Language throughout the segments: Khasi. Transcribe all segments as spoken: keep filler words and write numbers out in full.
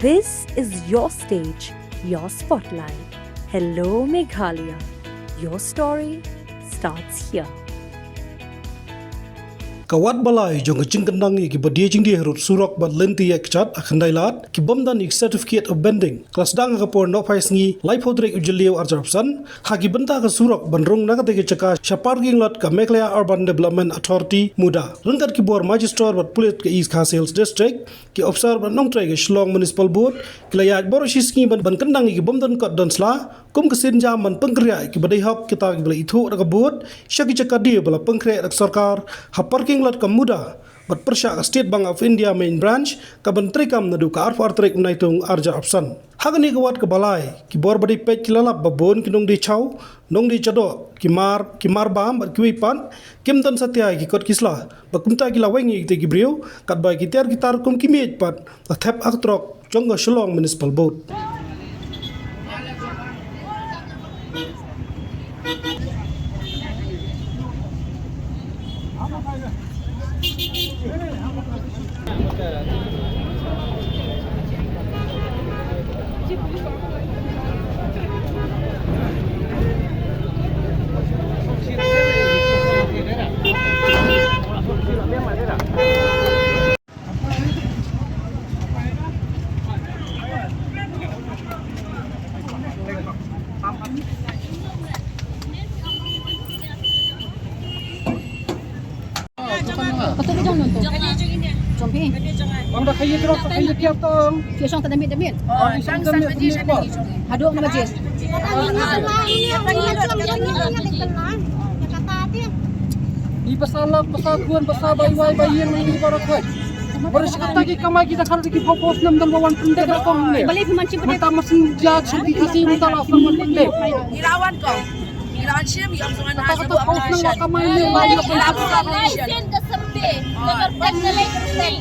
This is your stage, your spotlight. Hello Meghalaya. Your story starts here. Ka wat ba lai jong ka jingkyndang ïa kiba die jingdie harud surok bad lynti ïa kjat ha Khyndailad, ki bym don ïa ki certificate of bending, ka la sdang ha ka por nohphai sngi laiphew tarik u Jylliew arhajar arphew san, ha ki bynta ka surok ban rung na katei ka jaka sha parking lot ka Meghalaya Urban Development Authority, MUDA. Ryngkat ki bor Magistrate bad Pulit ka East Khasi Hills District, ki ophisar bad nongtrei ka Shillong Municipal Board, ki la ïaid baroh shi sngi ban, ban kyndang ïa ki bym don kot don sla kum ka sienjam ban pynkhreh ïa kiba dei hok, kita kiba la ithuh da ka board sha ki jaka die ba la pynkhreh da ka sorkar ha parking lot ka MUDA bad pyrshah ka State Bank of India Main Branch kaban treikam naduh ka arphew ar tarik u Naitung arhajar arphew san. Ha kane ka wat kaba lai, ki bor ba dei peit ki la lap ba bun ki nongdie chaw, nongdie chadoh, ki mar, ki mar bam bad kiwei pat kim don satia ïa ki kot ki sla, ba kumta ki la weng ïa kitei ki briew katba ki tiar ki tar kum ki miej pat la thep ha ka trok jong ka Shillong Municipal Board. Kata ka jong nonton. Jong phi. Bang da khaïi terus, khaïi tiap tong. Ki shong ta da miet da miet. Oh, shong ta da miet da miet. Haduh na baje. Ni pasal lak, pasal khun, pasal bai wai bai ïing ni baroh khoit. Baroh shi katta ki kamai kita kal ki pop pop nam dang wan pyntek na kong ne. Balik phi man shim pyntek. Mynta masin jat shim ki kasi mynta la wan pyntek. Irawan kong. Irawan shim, ïa ong sungan ha. Kata kata pop nam la kamai ne la ïa. Irawan kong. License ka survey. Ka survey ka lei ka survey.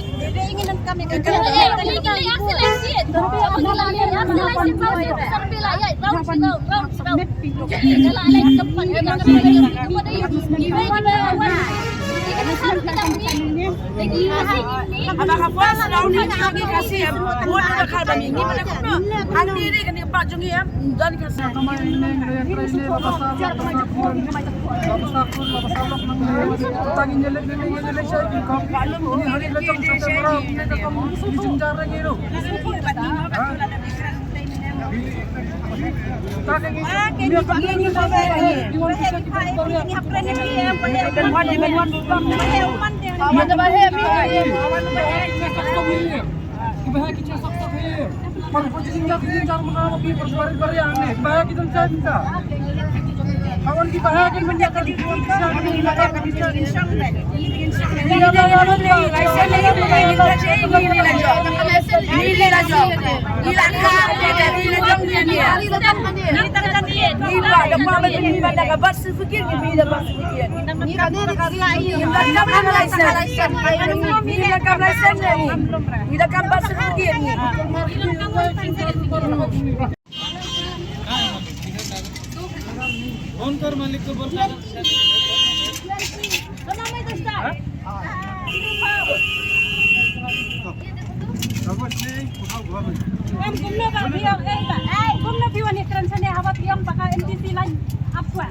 Em, kumno ba phi ong, eh, ba, eh, kumno phi wan ïa kren shane haba phi ong ba ka M D C line ap shuwa.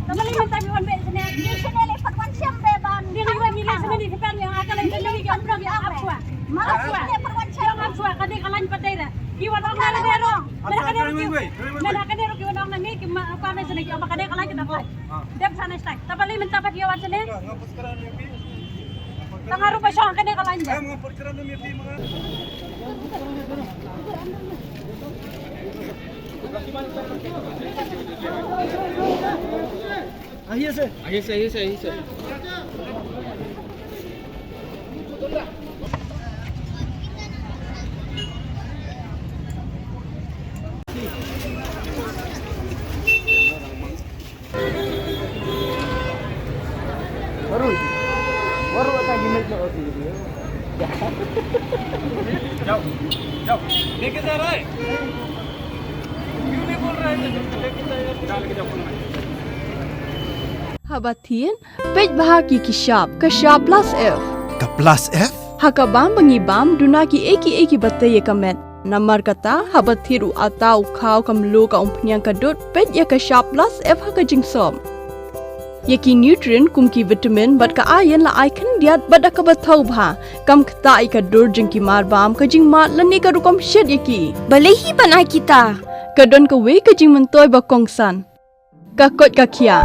Tang ba lei mynta phi wan beh shane. Ni shane lei pat wan shem beh ban. Ni lei wan, ni lei shane ni sepan ïa ka lei shane ni ap shuwa. Ap shuwa. Ap shuwa. Ka dei ka line pat dei da. Ki wan ong na lei ro. Mena ka dei ro ki. Mena ka dei ro ki wan ong na ni ki ma ka lei shane ki ong ba ka dei ka line ki dei ka line. Dep shane stai. Tang ba lei mynta ba phi wan shane. Tang harum ba shong kane ka line ba. Ahi ase, ahi ase, ahi ase, ahi ase. Baru, baru akan gimmick lo. Jauh, jauh. Dia kita rai. Beautiful rai. Dia kita ya. Kita lagi jauh. Haba thin, peit bha ki ki shap, ka shap plus F. Ka plus F? Ha ka bam ba ngi bam, duna ki ei ki ei kiba tei ïa ka met. Namar kata, haba thied u atta, u khaw, ka mluh, ka umphniang, ka dud, peit ïa ka shap plus F ha ka jingsop. Ïa ki nutrient kum ki vitamin bad ka iron la ai khyndiat bad da kaba thaw bha. Kam ktah ïa ka dur jong ki marbam, ka jingmad lane ka rukom shet ïa ki. Balei hi ban ai kita? Ka don kawei ka jingmyntoi ba kongsan. Ka koit ka khiah.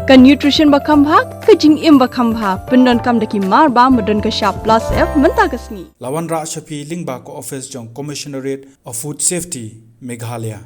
Ka nutrition ba kham bha, ka jingim ba kham bha. Pyndonkam da ki marbam ba don ka shap plus F mynta ka sngi. La wanrah sha phi lyngba ka office jong Commissionerate of Food Safety, Meghalaya.